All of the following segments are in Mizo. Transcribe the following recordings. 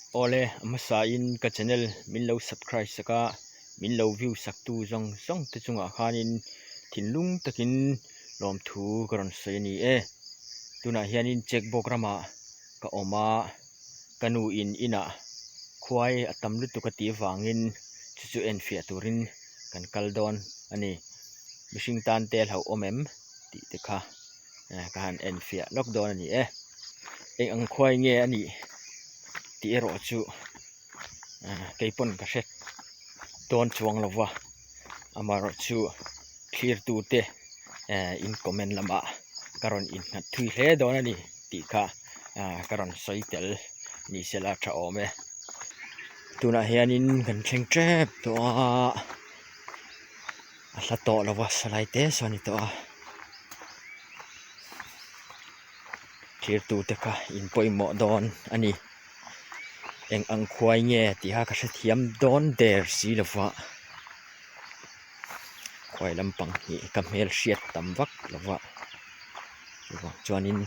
Awle, a hmasain ka channel min lo subscribe sak a, min lo view sak tu zawng zawng te chungah khanin thinlung takin lawmthu ka rawn sawi a ni e. Tunah hianin checkbox ramah ka awm a, ka nu in inah khuai a tam lutuk a tih avangin chu chu enfiah turin kan kal dawn a ni. Mihring tan te hlauhawm em tih te kha. Ka han en fiah lawk dawn a ni e. Eng ang khuai nge a nih tih erawh chu kei pawn ka hre dawn chuang lo va, amaherawh chu thlirtu te in comment lamah ka rawn innghat thui hle dawn a ni tih kha ka rawn sawi tel ni se la tha awm e. Tunah hianin kan thleng tep tawh a, a hla tawh lo va salai te saw a ni tawh a thirtu te kha in pawimawh dawn a ni eng ang khuai nge tih kha ka hrethiam dawn der si lo va khuai lampang hi ka hmel hriat tam vak lo va chuvang chuanin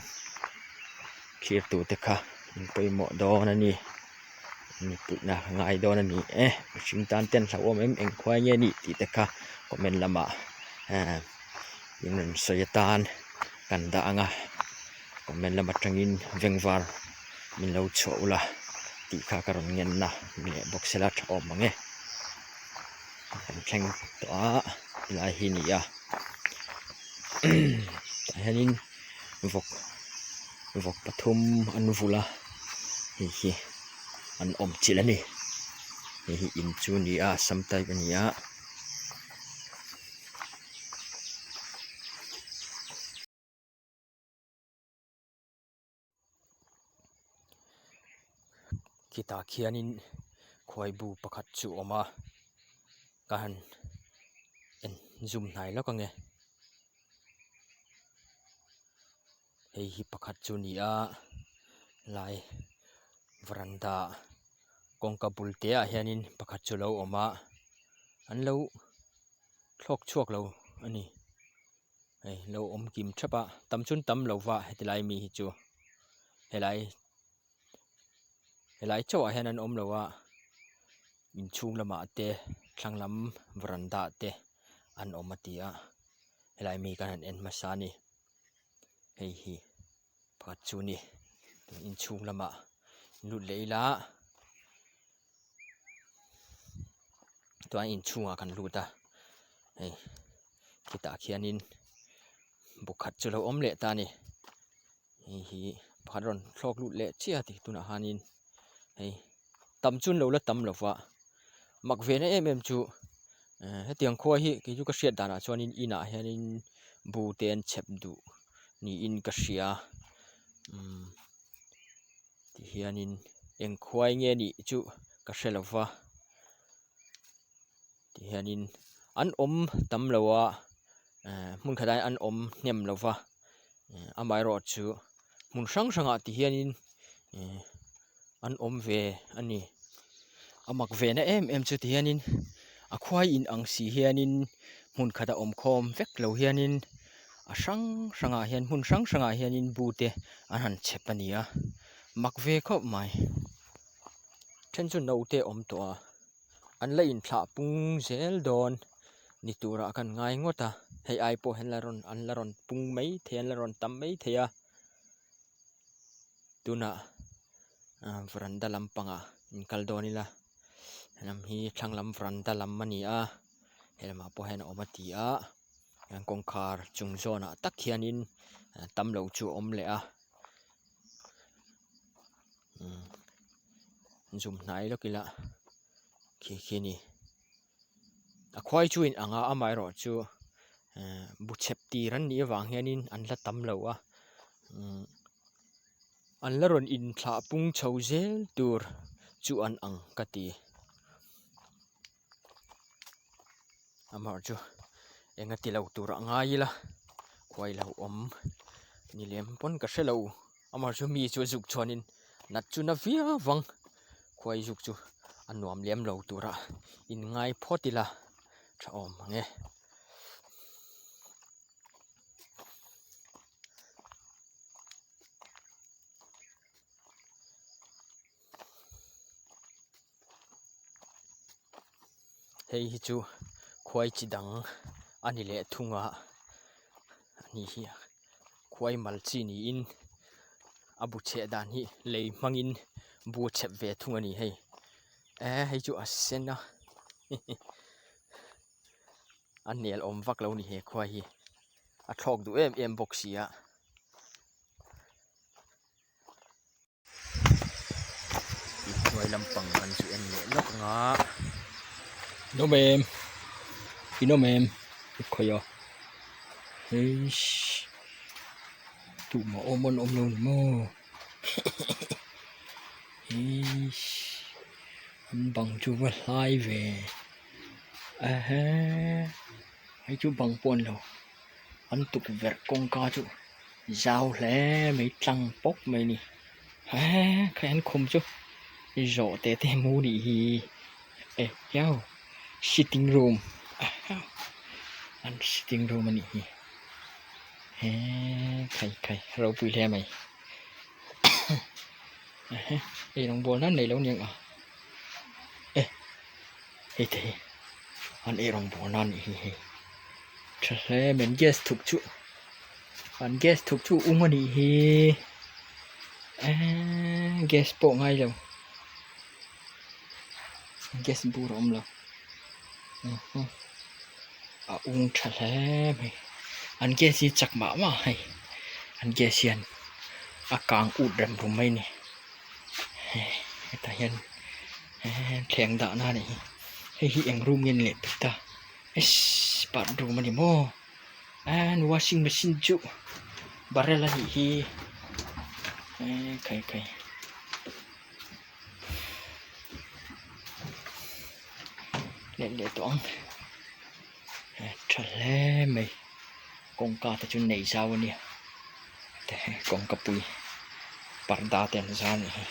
thirtu te kha in pawimawh dawn a ni. Mipuina ngai dawn a ni e mihring tan ten hlauhawm em eng khuai nge nih tih te kha comment lamah ehh in rawn sawi atan kan dah ang a comment lam atangin vengvar min lo chhuah ula tih kha ka rawn ngen a leh bawk sela tha awm ang e kan thleng tawh a helai hi a ni a tah hianin vawk vawk pathum an vulh a hei hi an awm chilh a ni hei hi in chu a ni a sam type a ni a. Khitah khianin khuai bu pakhat chu a awm a ka han en zum hnai lawk ang e. Hei hi pakhat chu a ni a lai varanda kawngka bul te ah hianin pakhat chu a lo awm a an lo thlawk chhuak lo a ni hei lo awm kim thap a tam chu an tam lo va heti lai mi hi chu helai helai chauh ah hian an awm lo a inchhung lamah te thlang lam varanda ah te an awm a ti a helai mi khan an en hmasa a ni hei hi pakhat chu a ni inchhung lamah lut leh ila chuan inchhungah kan lut a hei khitah khianin bu khat chu a lo awm leh ta a ni. Hei hi pakhat rawn thlawk lut leh chiah a ti tunah hianin hei tam chu an lo la tam lo va mak ve na em em chu ehh hetiang khua hi kei chu ka hriat danah chuanin inah hianin bu te an chhep duh niin ka hria umm tihianin eng khuai nge nih chu ka hre lo va tihianin an awm tam lo a ehh hmun khatah hian an awm hnem lo va amaherawhchu hmun hrang hrangah ti hianin ihh an awm ve a ni a mak ve na em em chu ti hianin a khuai in ang si hianin hmun khatah awm khawm vek lo hianin a hrang hrangah hian hmun hrang hrangah hianin bu te an han chhep a ni a mak ve khawp mai then chu no te a awm tawh a. An la inthlah pung zel dawn ni turah kan ngai ngawt a hei ai pawh hian la rawn an la rawn pung mai thei a an la rawn tam mai thei a tunah ah varanda lampangah inkal dawn ila helam hi thlang lam varanda lam a ni a helamah pawh hian a awm a ti a kawngkhar chung zawnah tak hianin tam lo chu a awm leh a. Zum hnai lawk ila khi khi a ni a khuai chu in ang a amaherawh chu ehh bu chhep tir an nih avang hianin an la tam lo a umm an la rawn inthlah pung chho zel tur chu an ang ka ti amaherawh chu eng a ti lo tur a ngai ila khuai lo awm ni lem pawn ka hre lo. Amah chu mi chu a zuk chuanin nat chu na viau vang khuai zuk chu a nuam lem lo tura in ngai phawt ila tha awm ang e. Hei hi chu khuai chi dang a ni leh thung a, a ni hi khuai mal chi niin a bu chheh dan hi lei hmangin bu a chhep ve thung a ni hei eh hei chu a sen a a nel awm vak lo a ni he khuai hi a thlawk duh em em bawk si a. Inhnuai lampang kan chu en leh lawk ang a inawm em inawm em i khawih a heish tumah awm an awm lo ni maw heish an bang chu va hlai ve ehe hei chu bang pawh a ni lo an tukverh kawngka chu. Zau hle mai tlang pawp mai a ni he khai an khum chu zawh teh te mu nih hi eh hiau sitting room an sitting room a nih hi he khai khai ropui hle mai hei rawngbawl nan neilo aniang a eh hei te hi an ei rawngbawl nan nih hi hei tha hle mai an gas thuk chu. An gas thuk chu ung a nih hi eee gas pawh ngai lo gas bur a awm lo a ung tha hle mai an gas hi chak mah mah a hei an gas hian a kang ut rem rum mai a ni hetah hian thleng dahna a nih hi hei hi eng room nge ni leh pek ta eiss bathroom a ni maw. And washing machine chu barrel a nih hi eh khai khai leh leh tawh ang eh tha hle mai kawngka te chu nei zau a nia te kawngka pui parda te an zar a nih hi.